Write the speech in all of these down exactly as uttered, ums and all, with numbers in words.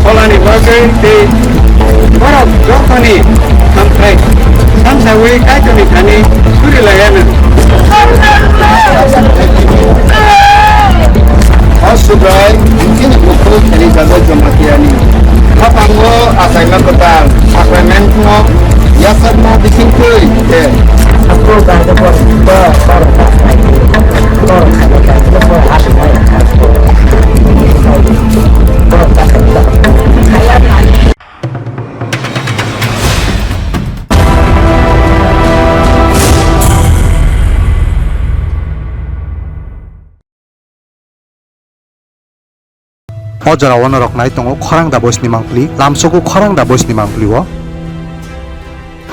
Pholani bagwi tei borok jothoni hamkrai samsawi Kaitorni thani suri lai anw. O Subrai, bini bukhuk Elizabeth Jomatiani haphango achaima kwtal, sacrament-no yachakma bisingtwi khe. O jora o norok nai tongo khorang da boisni mangpli, lamsogo khorang da boisni mangpli o.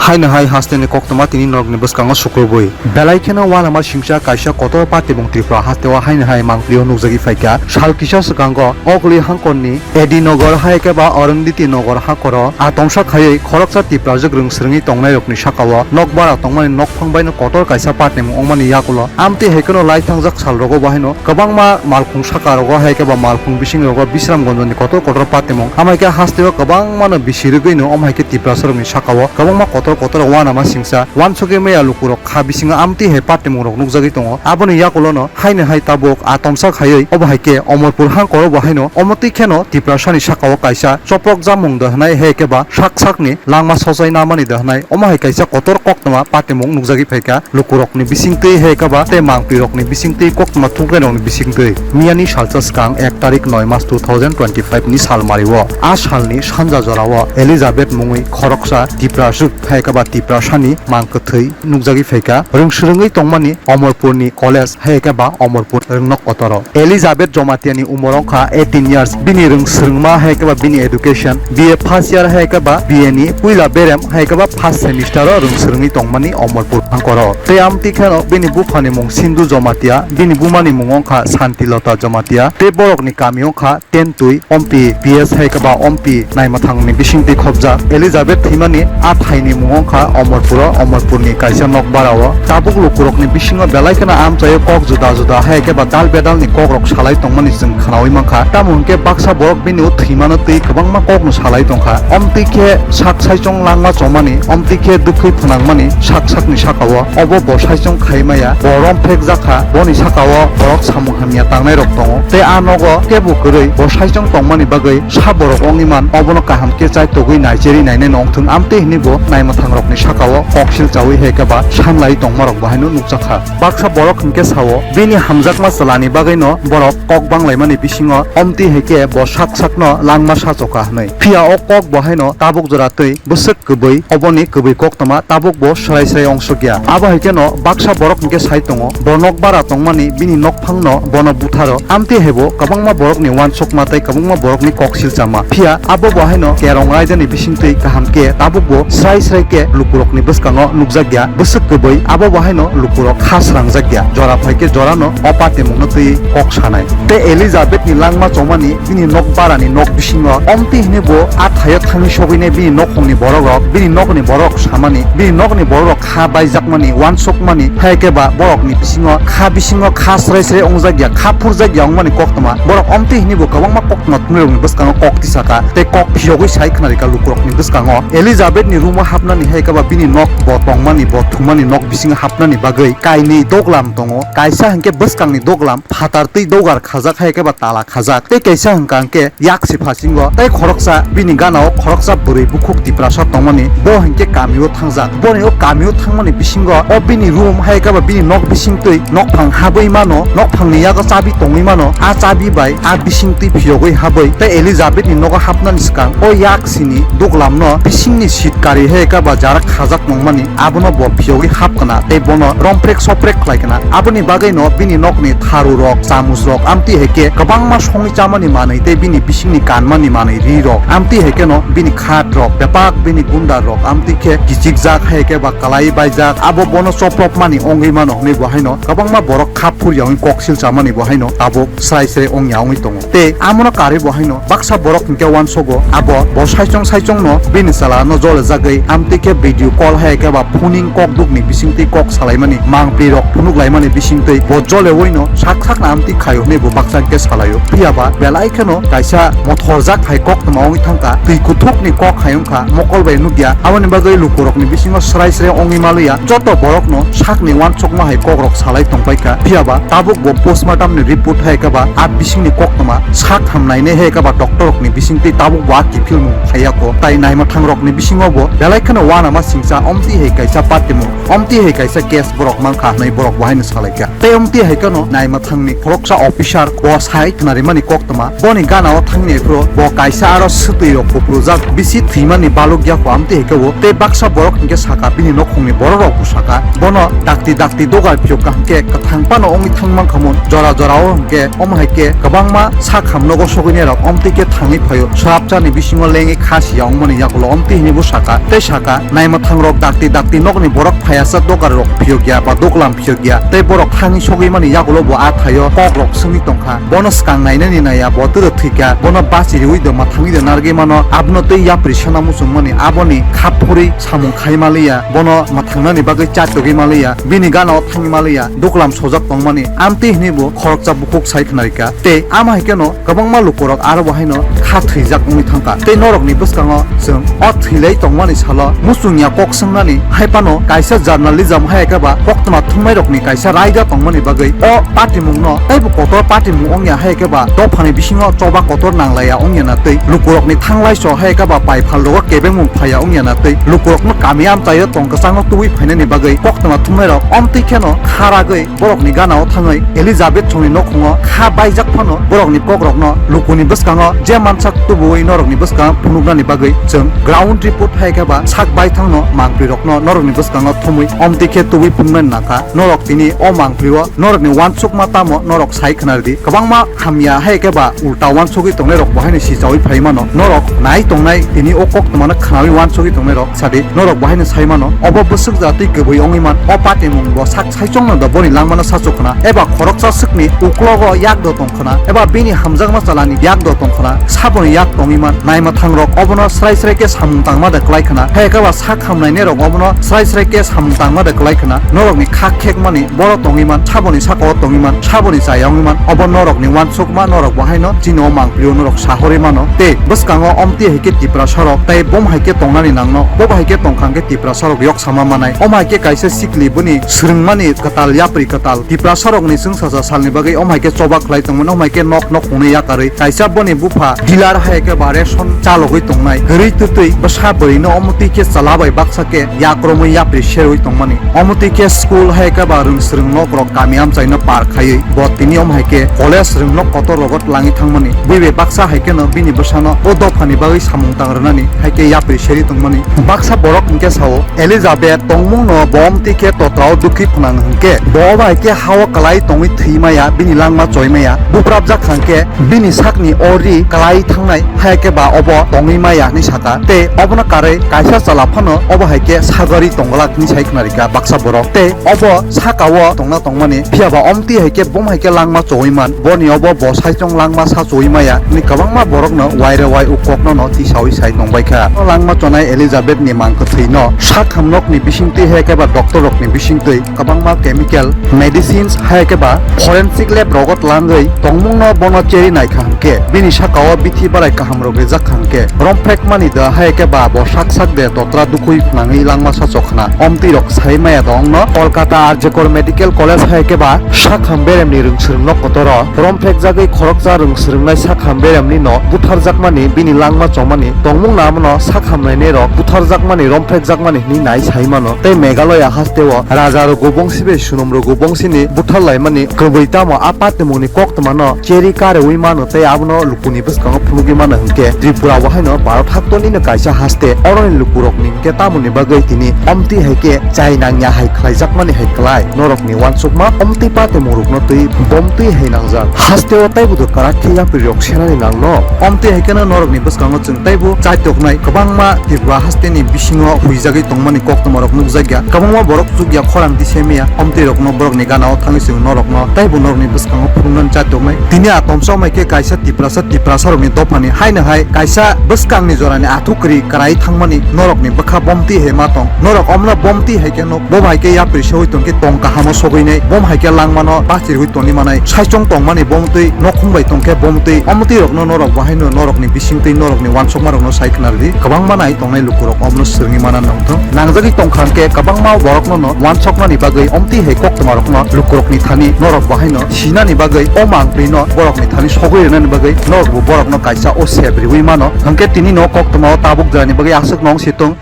Haino hai hasteni koktwma tini norokni bwskango sukrubwi. Belai kheno uanama singcha kaisa kotor patimung Tripura hasteo haino hai mangpli o nukjagwi phaikha. Sal kisa swkango Ogli hangkorni Edi Nogor hai khe ba Arunditi Nogor hangkoro a tongsa khaiwi khoroksa Tiprajwk rwng swrwngwi tongnairokni sakao nokbar a tongmani nokphang baino kotor kaisa patimung wngmani yagulo. Amtwi hai kheno lai thangjak salrogo bo haino kwbangma malkhung sakarogo hai khe ba malkhung bisingrogo Bisramganjni kotor kotor patimung. Amai khe hasteo kwbangmano bisi rwgwino omo hai khe Tiprasarokni sakao kwbangma kotor kotor uanama singcha uansugwi maya lukurok kha bisingo amtwi hai patimungrok nukjagwi tongo. Aboni yagulono haino hai tabuk a tongsa khaiwi obo hai khe Omorpur hangkoro bo haino omo twi kheno Tiprasani sakao kaisa chopropjak mung da hwnai hai khe ba sak sakni langma sochai namani da hwnai omo hai kaisa kotor koktwma patimung nukjagwi phaikha lukurokni bisingtwi hai khe ba tei mangpirokni bisingtwi koktwma thungknairokni bisingtwi. Miyani salsa swkang ek tarik noi mas two thousand twenty five ni salmario a salni sanja jorao Elizabeth mungwi khoroksa Tipraswk hai khe ba Tiprasani mang kwthwi nukjagwi phaikha rwng swrwngwi tongmani Omorpurni college hai khe ba Omorpur rwngnok kotoro. Elizabeth Jomatiani umor wngkha eighteen years. Bini rwng swrwngma hai khe ba bini education B A first year hai khe ba B A ni puila berem hai khe ba first semester o rwng swrwngwi tongmani Omorpur hangkoro. Tei amtwi kheno bini buphani mung Sindhu Jomatia, bini bumani mung wngkha Santilota Jomatia. Tei borokni kami wngkha Tentwi, Ompi P S hai khe ba Ompi Naimathangni bisingtwi khopjak. Elizabeth thwimani a thaini mung wngkha Omorpuro, Omorpurni kaisa nokbarao. Tabuk lukurokni bisingo belai kheno amchaio kok juda juda hai khe ba dal bedalni kokrok salai tongmani chwng khnaui mankha. Tamo hwnkhe baksa borok bini o thwimano twi kwbangma kokno salai tongkha. Omtwi khe sak saichung langma chomani, omtwi khe dwkhwi phwnangmani sak sakni sakao obo bo saichung khai maya, bo romphek jakha, boni sakao borok samung hamya tangnairok tongo. Tei a nogo kebo kwrwi bo saichung tongmani bagwi sa borok wngwi man, obono kaham khe chaitogwi naicherwi nainai nongthwng, amtwi hwnwi bo naimwthangrokni sakao koksil chaui hai khe ba sanlai tongmarok bo haino nukjakha. Baksa borok hwnkhe sao, bini hamjakma chwlani bagwino borok kok banglaimani bisingo omtwi hai khe bo sak sakno langma sachoka hwnwi. Phiya o kok bo haino tabuk jora twi bwswk kwbwi, oboni kwbwi koktwma tabukbo swrai swrai ongsokya. Abo hai kheno baksa borok hwnkhe sai tongo, bo nokbara tongmani bini nokphangno bono butharo. Amtwi haibo kwbangma borokni uansukma tei kwbangma borokni koksil chama. Phiya abo bo haino Kerong raidani bisingtwi kaham khe tabukbo swrai swrai khe lukurokni bwskango nukjakya. Bwswk kwbwi abo bo haino lukurok ha srangjakya. Jora phai khe jorano o patimungno twi kok sanai. Tei Elizabethni langma chomani bini nok barani nok bisingo omtwi hwnwi bo a thaio thangwi sogwinai bini nokhongni borokrok, bini nokni borok samani, bini nokni borokrok kha baijakmani, uansukmani, hai khe ba borokni bisingo kha bisingo kha srai srai ongjakya, kha phurjakya wngmani koktwma. Borok omtwi hwnwi bo kwbangma koktwma thumnairokni bwskango kok tisaka tei kok phiyogwi sai khwnarikha lukurokni bwskango. Elizabethni room-o hapnani hai khe ba bini nok bo tongmani, bo thumani nok bisingo hapnani bagwi kainwi doglam tongo, kaisa hwnkhe bwskangni doglam, phatar twi dogar khajak hai khe ba tala khajak, tei kaisa hwnkha hwnkhe yak se phasingo, tei khoroksa bini gana-o khoroksa bwrwi bukhuk Tiprasa tongmani, bo hwnkhe kamio thangjak. Boni o kamio thangmani bisingo o bini room hai khe ba bini nok bisingtwi nokphang habwi mano, nokphangni yago chabi tongwi mano, a chabi bai a bisingtwi phiyogwi habwi tei Elizabethni nogo hapnani swkang o yak sini duglamno bisingni seat kari hai khe ba jarak khajak nongmani, abono bo phiyogwi hap khna tei bono romprek soprek khlai khna. Aboni bagwino bini nokni tharu rok, chamus rok, amtwi hai khe kwbangma songwi chamani manwi tei bini bisingni kanmani manwi ri rok, amtwi hai kheno bini khat rok, bepak bini gunda rok, amtwi khe kichikjak hai khe ba kwlai baijak, abo bono chopropmani wngwi mano hwnwi bo haino kwbangma borok kha phurya wngwi koksil chamani bo haino tabuk srai srai wngya wngwi tongo. Tei amono karwi bo haino baksa borok hwnkhe uansogo abo bo saichung saichungno bini chwla no jole jagwi amtwi Khe video call hai khe ba phuning kok dukni bisingtwi kok salaimani, mangpli rok phunuk laimani bisingtwi bo jole oino sak sak na amtwi khaio hinwi bo baksa khe salaio. Phiya ba belai kheno kaisa mothorjak hai kok tma wngwi thangkha, twi kuthukni kok hai wngkha, mokol bai nukya. Aboni bagwi lukurokni bisingo srai srai wngwi maliya, joto borokno sakni uansukma hai kokrok salai tongpaikha. Phiya ba tabuk bo postmortem ni report hai khe ba a bisingni koktwma sak hamnainai hai khe ba doctor rokni bisingtwi tabuk bo a kiphilmung phaiya kho. Tai naima thangrokni bisingo bo belai kheno uanama singcha, omtwi hai kaisa patimung, omtwi hai kaisa case borok mankha hinwi borok bo haino salaikha. Tei omtwi hai kheno naima thangni khoroksa officer bo sai khnarimani koktwma, boni gana o thangni phuru bo kaisa aro swtwi rok kuprujak bisi thwimani balukya kho, amtwi hai khe bo tei baksa borok hinkhe saka bini nokhungni borok rok bo saka bono dakti dakti dogar phiyok kaham khe kwthang phano wngwi thang mankha mun jora jora o hinkhe omo hai khe kwbangma sak hamnogo sogwini rok omtwi khe thangwi phaio swrapchani bisingo lengwi kha siya wngmani yagulo omtwi hinwi bo saka tei saka naima thangrok dakti dakti nokni borok phaiya sa dogar rok phiyokya ba doglam phiyokya tei borok thangwi sogwi mani yagulo bo a thaio kok rok swngwi tongkha. Bono swkang nainani naiya, bo twrwk thwikha, bono bachiriwi do, mwthangwi do narwgwi mano, abono tei yapri sana muchungmani, aboni khap phurwi samung khai maliya, bono mwthangnani bagwi chatogwi maliya, bini gana o thangwi maliya, duklam sojak tongmani, amtwi hinwi bo khoroksa bukhuk sai khwnarikha. Tei ama hai kheno kwbangma lukurok aro bo haino kha thwijak wngwi thangkha. Tei norokni bwskango chwng o thwilai tongmani salo muchungya kok swngnani hai phano kaisa journalism hai khe ba koktwma thumnairokni kaisa raida tongmani bagwi o patimungno teibo kotor patimung wngya hai khe ba dophani bisingo choba kotor nanglaiya wngya na tei lukurokni thanglaiso hai khe ba paiphalrogo kebengmung phaiya wngya na tei lukurokno kami amchaio tong kwchangno tubui phainani bagwi koktwma thumnairok omtwi kheno kha ragwi borokni gana o thangwi Elizabeth songni nokhungo kha baijak phano borokni kokrokno lukuni bwskango je mansak tubuwi norokni bwskango phunuknani bagwi chwng ground report hai khe ba sak baithangno mangprirokno norokni bwskango thumwi omtwi khe tubui phunuknani nangkha. Norok tini o mangprio norokni uansukma tamo norok sai khna rwdi. Kwbangma hamya hai khe ba ulta uansugwi tongnairok bo haino sichaui phai mano. Norok nai tongnai tini o koktwmano khnaui uansugwi tongnairok sadi norok bo haino sai mano. Obo bwswk jatwi kwbwi wngwi man. O patimung bo sak saichongno do boni langmano sachu khna eba khoroksa swkni uklogo yak do tong khna eba bini hamjakma chalani yak do tong khna saboni yak tongwi man. Naima thangrok obono srai srai khe samung tangma da kwlai khna. Hai khe ba sak hamnainairok obono srai srai khe samung tangma da kwlai khna. Norokni kha khekmani boro tongwi man, saboni sakao tongwi man, saboni chaya wngwi man. Obo norokni uansukma, norok bo haino chini o mangprio norok sahorwi mano. Tei bwskango omtwi hai khe Tiprasarok tei bom hai khe tongnani nangno, bo hai khe tongkha hwnkhe Tiprasarok yok sama manai. Omo hai khe kaisa sikli boni swrwngmani kwtal yapri kwtal Tiprasarokni chwngsacha salni bagwi omo hai khe choba khlai tongmani, omo hai khe nok nok hwnwi yakarwi kaisa boni bupha dealer hai khe ba ration chalogwi tongnai kwrwi twtwi bwsa bwrwino omo twi khe chwla bai baksa khe yakromwi yapri serwi tongmani. Omo twi khe school hai khe ba rwng swrwng nok rok kami amchaino par khaiwi bo tini omo hai khe college rwng nok kotor rogo twlangwi thangmani. Bui bai baksa hai kheno bini bwsano o dophani bagwi samung tang rwnani hai khe yapri serwi tongmani. Baksa borok hinkhe sao, Elizabeth tongmungno bo omtwi khe totrao dukhi phnang hinkhe bo bai khe hao kwlai tongwi thwi maya, bini langma choi maya, buprapjak hwnkhe bini sakni o ri kwlai thangnai, hai khe ba obo tongwi maya hinwi saka. Tei obono karwi kaisa chwla phano obo hai khe sagari tongglak hinwi sai khna rikha baksa borok. Tei obo sakao tongna tongmani, phiya ba omtwi hai khe bom hai khe langma choi man, boni obo bo saichong langma sa choi maya hinwi kwbangma borokno waire wai ukokno no tisaui sai tongbai kha. O langma chonai Elizabeth ni mang kwthwi no sak hamnokni bisingtwi hai khe ba doctor rokni bisingtwi kwbangma chemical, medicines hai khe ba forensic lab rogo tlangwi tongmungno bono cheri naikha hwnkhe, bini sakao bithi barai kahamrok rijak kha hwnkhe, romphrekmani da hai khe ba bo sak sak de totra dukhui phnangwi langma sacho khna. Omtwi rok sai maya da ongno Kolkata R J Kar Medical College hai khe ba sakham beremni rwng swrwngno kotoro romphrekjagwi khoroksa rwng swrwngnai sakham beremni no butharjakmani bini langma chomani tongmung nangmano sakham nainai rok butharjakmani romphrekjakmani hinwi nai sai mano. Tei Meghalaya hasteo raja rwgo bongsi bai sunom rwgo bongsini buthar laimani kwbwi tamo a patimungni koktwmano cheri karewi mano tei abono lukuni bwskango phunugwi mano hwnkhe Tripura bo haino Bharat haktornino kaisa haste, oroni lukurokni hwnkhe tamoni bagwi tini omtwi hai khe chai nangya hai khlaijakmani hai klai norokni uansukma omtwi patimung rokno twi bomtwi hai nangjak. Hasteo taibo do kwrak khe yapri rok senani nangno. Omtwi hai kheno norokni bwskango chwng taibo chaitoknai kwbangma Tripura hasteni bisingo huijagwi tongmani koktwma rok nukjakya. Kwbangma borok chukya khorang tisemiya, omtwi rokno borokni gana o thangwi chwng norokno taibo norokni bwskango phunuknani chaitoknai. Tini a tomsa wngmai khe kaisa Tiprasa, Tiprasa rokni dophani haino hai kaisa bwskangni jorani athuk kwrwi kwrai thangmani norokni Bwkha bomti hai ma tong. Norok omno bomti hai khe nuk. Bo hai khe yapri se hui tong khe tong kahamo sogwi nai. Bom hai khe langmano bachir hui tongwi manai. Saichung tongmani bomtwi nokhung bai tong khe bomtwi. Omtwi rokno norok bo haino norokni bisingtwi norokni wansukma rokno sai khna rwdi. Kwbangma nai tongnai lukurok omno swrwngwi mana nongthong. Nangjagwi tongkha hwnkhe kwbangma borokno no wansukmani bagwi omtwi hai koktwma rokno lukurokni thani norok bo haino sinani bagwi o mangpli no borokni thani sogwi rwnani bagwi norok bo borokno kaisa o sep riwi mano. Hwnkhe tini no koktwma o tabuk jani bagwi aswk nong si tong.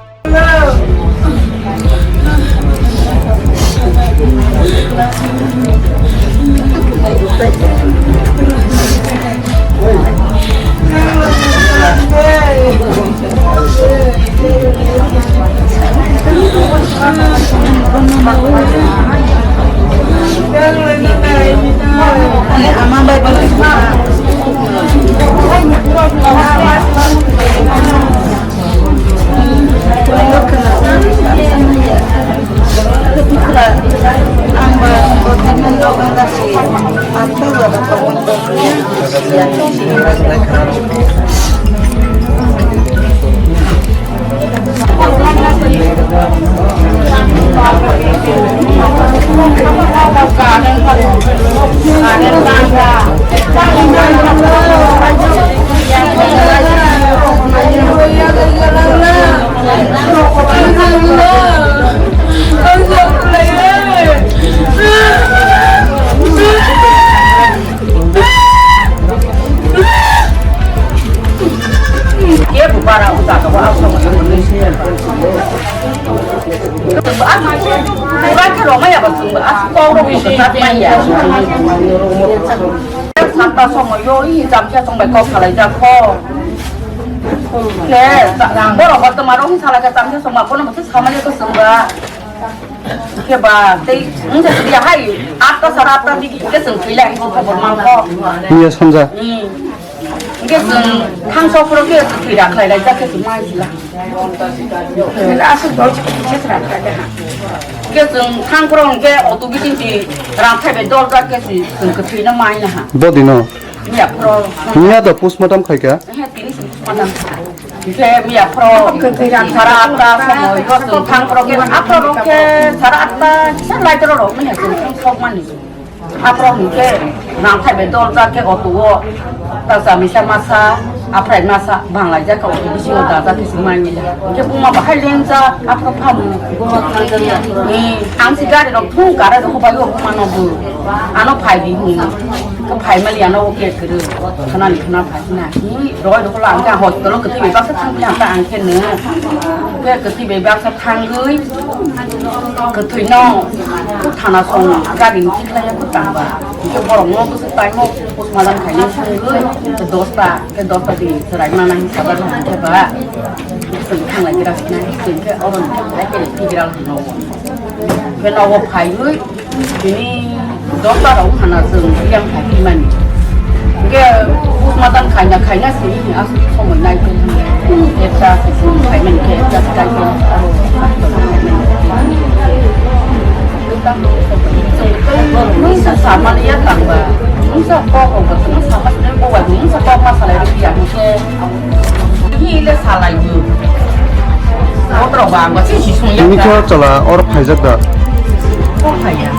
Satta somoyo i jamkhe tongbai kok salaijak kho. Khe borok bo twma rok wng salai khe jamkhe songma bono bo khe samani khe chwngba. Khe ba tei wngsa sidi hai atta sara atta digi khe chwng thwilai hai khobor mankho. Miya sanja. Hmm. Hingke chwng thangsa phuru khe thwi rak khlai laijak khe chwng mai sila. Aswk boi khe thwi rak khlai laha. Hingke chwng thang phuru hingke auto biting ti rak thai bai doljak khe chwng kwthwino mai naha. Body no? Miya phuru. Miya do postmortem khai kha? He, tini chwng postmortem khai. Hingke miya phuru sara atta somoy o chwng thang phuru khe aphuru khe sara atta kisa light rok rok manya chwng thang sok mani. Aphuru hingke rang thai bai doljak khe auto o tasa misa masa, aphrai masa banglaijak khe auto bisingo dajak khe se mai mila. Hingke buma bahai lengjak aphuru phamu. Ni ang si gari rok thung kara rok bai o buma no bu. Ano phai di hung. Khe phai mali ano o ke kere. Khana ni khana phai na. Ni roi rok la ang ka hospital o kete bai baksa thang phi ang ka ang khe ne. Khe kete bai baksa thangwi. Kwthwino thana song gari ni tikhlaiya kwtang ba. Hingke borok no bwswk taimo postmortem khaina thangwi dosta, hingke dosta di chwrai mana hinsa ba hingke ba. Chwng thanglai gira sinai, chwng khe oro ni thanglai khe tigira no. Hingke nogo phaiwi tini dosta rok hana chwng yang khai phimani. Hingke postmortem khaina khaina sini aswk somoi nai khe ekta se chwng khaimani khe ekta se kai khe aro. Nungsa samani ya tangba, nungsa kok rok bo, nungsa samani bo bai, nungsa kok ma salai rw ya, nungsa hi le salai bo. Kok rok ba, ang ba si si sung ya. Ini khe chala or phaijak da? Kok phai ya.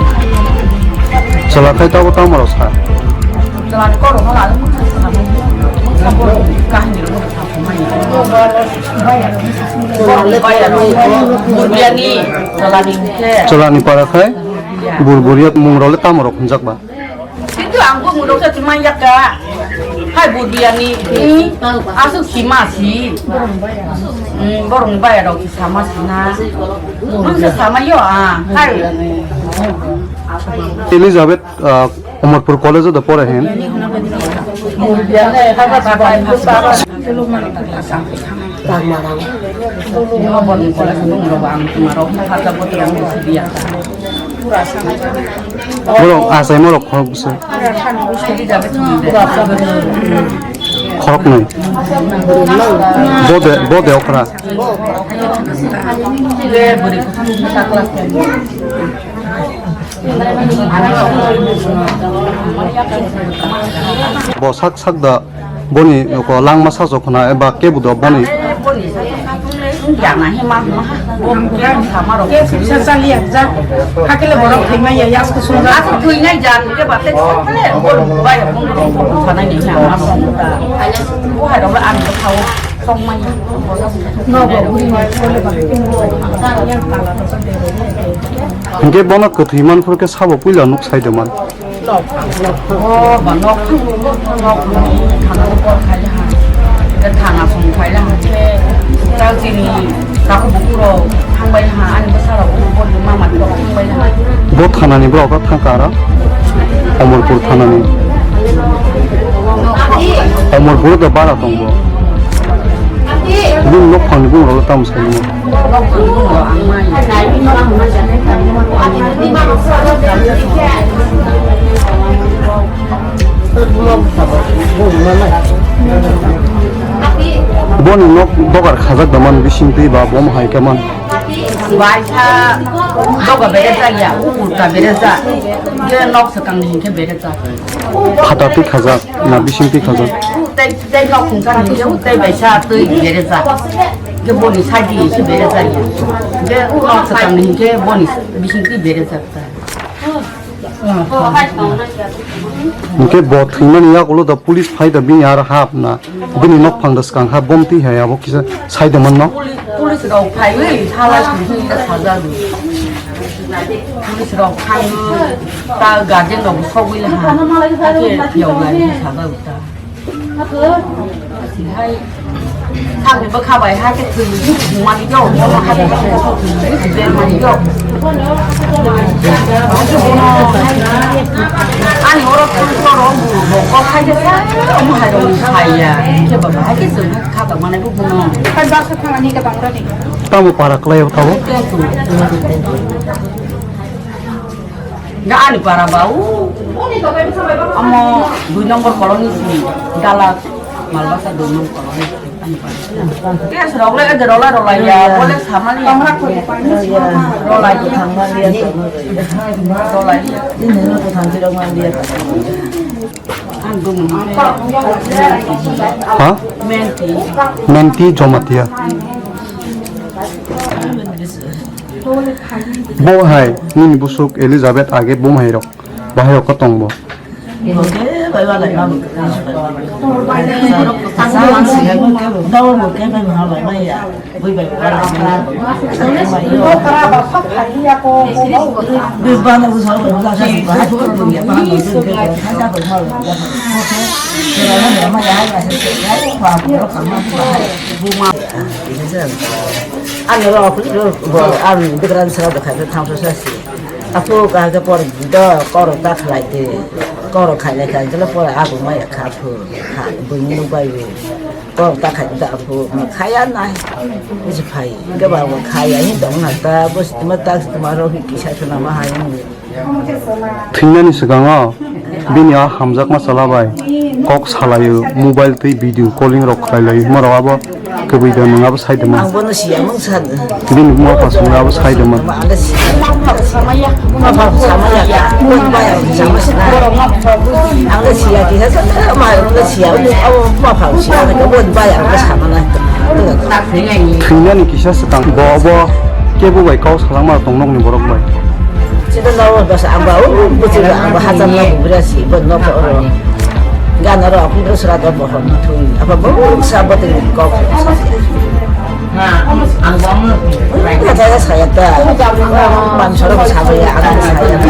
Chala khai tabo tamo rok sa. Chala ni kok rok no la, nungsa samani, nungsa kok kahini rok no. Burbiani, chalani hwnkhe. Chalani para khai, burburia mung rok le tamo rok hwnjak ba? Kintu ang bo mung rok se chumai yak ka. Hai burbiani, hmm, aswk sima si. Hmm, borok ni baya rok sama sina. Mung se sama yo a, hai. Elizabeth, ah, Omorpur College o da pore hin. Borok achai morok khorok bwswk. Khoroknwi. Bode, bode okra. Bo sak sak da boni ko langma sajok khna eba kebu do boni. Jana he ma ma ha. Bo ke sama ro. Ke suksa sali ya ja. Hakile borok thwimai ya yas kusung ja. Aku thwinai ja ke ba te sakale. Bo bai ko ko sana ni ha ma. Bo ha ro an ko thao. Song mai. No bo guri mai ko le ba. Hingke bono kwthwi manphuru khe sabo puila nuk sai de man. Nok, nok, oh, ba nok, nok, nok, thana ko por khai ha. Ke thana song khai ha. Ke ta chini ta ko bukuro thang bai ha. Ani bwsala ko bol ma ma ko thang bai ha. Bo thanani borok kha thang kara? Omorpur thanani. Omorpur da bara tong bo. Bini nok phangni bumung rok tamo sai. Boni nok dogar khajak da man bising twi ba bom hai ka man. Waisa doga berejak ya, ukurta berejak. Je nok swkang ni hingke berejak. Phata twi khajak na bising twi khajak. Tei, tei nok khungsa ni hingke, tei baisa twi berejak. Je boni sadi se berejak ya. Je nok swkang ni hingke boni bising twi berejak ta. Hingke bo thwimani yagulo da police phai da bini aro hap na. Bini nok phang da swkang ha bom twi hai abo kisa sai da man no. Poli-, police rok phaiwi sala sumsum ta sajago. Police rok phaiwi ta guardian rok sogwi laha. Ake yaulai sajago ta. Hai. Thangwi bwkha bai ha khe thwi mani yo, bono ha khe thwi mani yo. Ani oro thang soro bo ko khai de sa, omo hai rong khai ya. Khe baba hai khe sung kha ba mane bo bono. Khai ba kha thang ani ka bang rani. Tamo para klai tabo. Ga ani para ba u. Amo dui number colony si gala malbasa dui number colony. Kes rok le de rola rola ya, bole samani. Rola ya. Rola ya. Ha? Menti. Menti Jamatia. Bo hai, nini busuk Elizabeth age bom hai rok. Bahai rok tong bo. Ani rok, ani bikran sara dokha thangsa sasi. Apo kahage por do koro ta khlai de. Koro khailai kha jela por abu maya kha phu. Kha bui nu bai we. Koro ta khai da apo ma khaya nai. Isi phai. Ke ba wa khaya hi dong na ta bos ma ta ma ro hi kisa thuna ma hai. Thwinani swkango bini a hamjakma chwla bai kok salaio, mobile twi video calling rok khlai laio, hwnba rok abo kwbwi da nwng abo sai tongma. Ang bono siya mung san. Bini buma phasung abo sai tongma. Ang le siya. Buma phasung samaya. Buma phasung samaya. Ang le siya kisa sa ma ang le siya. Abo buma phasung siya. Abo baya ang le sama na. Thwinani kisa swkang bo abo kebo bai kok salangma tong nokni borok bai. Chida lawa basa ang ba, uh, buchila ang ba hacham na bubra si, bo nok oro. Gana ro, aku terus rata bohon na thui. Apa bo sa bo tei kok. Ha, ang ba mo. Kata ya saya ta. Pan soro sa ba ya, ang saya.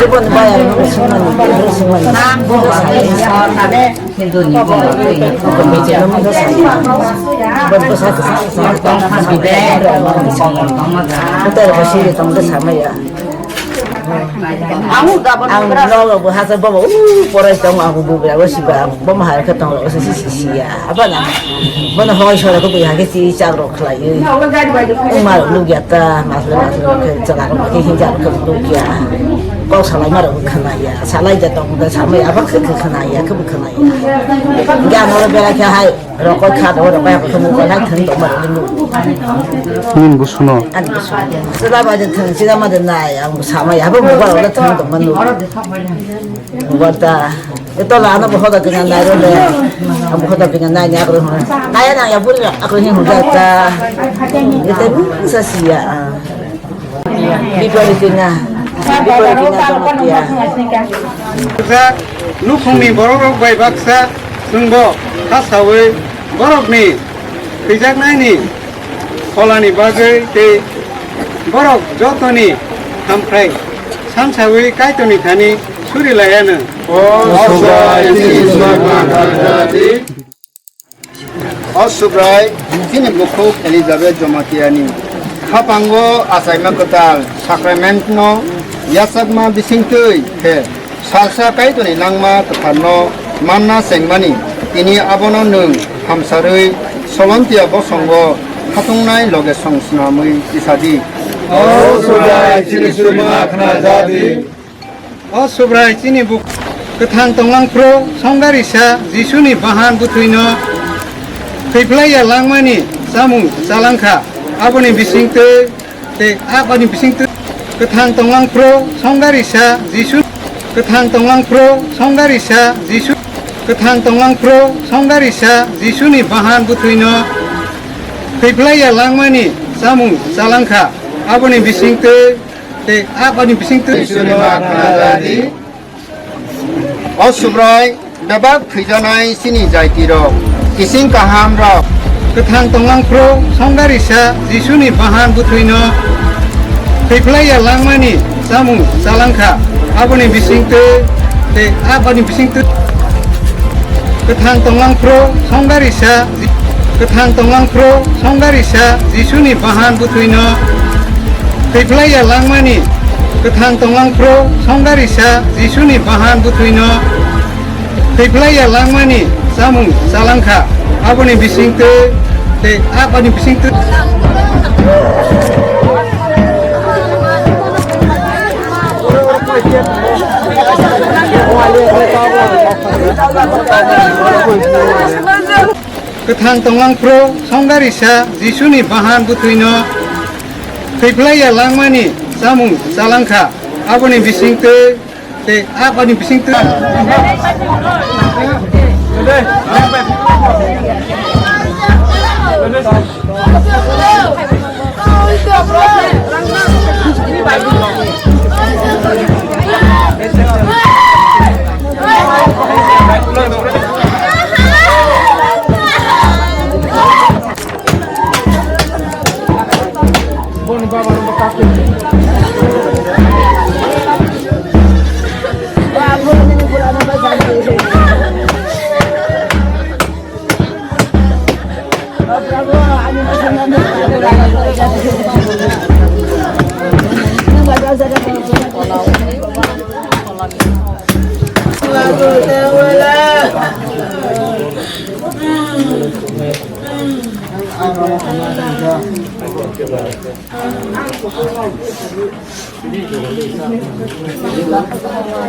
Ibu ni bayar, ibu semua ni, ibu semua ni. Ibu saya. Hinduni bumung twi ni bumung bejeno mungsa saya. Bumung bwsa kwsa kwsa tong kha bibe. Hotel bo siri tong bwsa maya. Ang nogo bo hasa bobo, uh, porai tong ang bubra bo siba, ang bom hai khe tong ro si si si ya. Apa na? Bono hoi sora ko bui hake si chak ro khlai. Umar lugya ta, masle masle khe chak ro khe hinja ro khe lugya. Kok salai ma rok khna ya, salai ja tong da samai abak khe khna ya, khe khna ya. Ga no bera khe hai rokoi kha do rokoi ha khe mo lai thang tong ma rok. Nin busuno. An busuno. Sila ba de thang, sila ma de nai, ang samai abak mo ba rok thang tong ma nu. Wata. Ito la ano bohoda kina nai ro le. Ang bohoda kina nai ni akro hona. Kaya na ya buri akro ni hona ta. Ito mi sa siya. Bipari kina. Bipari kina tamo tiya. Baksa nukhungni borok rok bai baksa chwngbo khasawi borokni thwijaknaini pholani bagwi tei borok jotoni hamkhrai sansawi Kaitorni thani suri laianw. O Subrai, chini Subrai Maharaj di. O Subrai, chini bukhuk Elizabeth Jomatiani khapango achaima kwtal sacrament no yachakma bisingtwi khe salsa Kaitorni langma kwtharno manna chengmani, tini abono nwng hamsarwi solomtiya bosongo khatungnai loge song snamwi tisadi. O Subrai, chini surima khna jadi. O Subrai, chini buk kwthang tonglang phro songgarisa Jisuni bahan bwthwino thwiphlaiya langmani chamung chalangkha. Aboni bisingtwi tei aboni bisingtwi kwthang tonglang phro songgarisa Jisu, kwthang tonglang phro songgarisa Jisu, kwthang tonglang phro songgarisa Jisuni bahan bwthwino thwiphlaiya langmani chamung chalangkha. Aboni bisingtwi tei aboni bisingtwi. Iswrwima khnajadi. O Subrai, bebak thwijanai chini jaitirok, kising kahamrok. Kwthang tonglang phro songgarisa Jisuni bahan bwthwino thwiphlaiya langmani chamung chalangkha. Aboni bisingtwi tei aboni bisingtwi. Kwthang tonglang phro songgarisa, kwthang tonglang phro songgarisa Jisuni bahan bwthwino thwiphlaiya langmani, kwthang tonglang phro songgarisa Jisuni bahan bwthwino thwiphlaiya langmani chamung chalangkha. Aboni bisingtwi tei aboni bisingtwi. Kwthang tonglang phro songgarisa Jisuni bahan bwthwino thwiphlaiya langmani chamung chalangkha. Aboni bisingtwi tei aboni bisingtwi.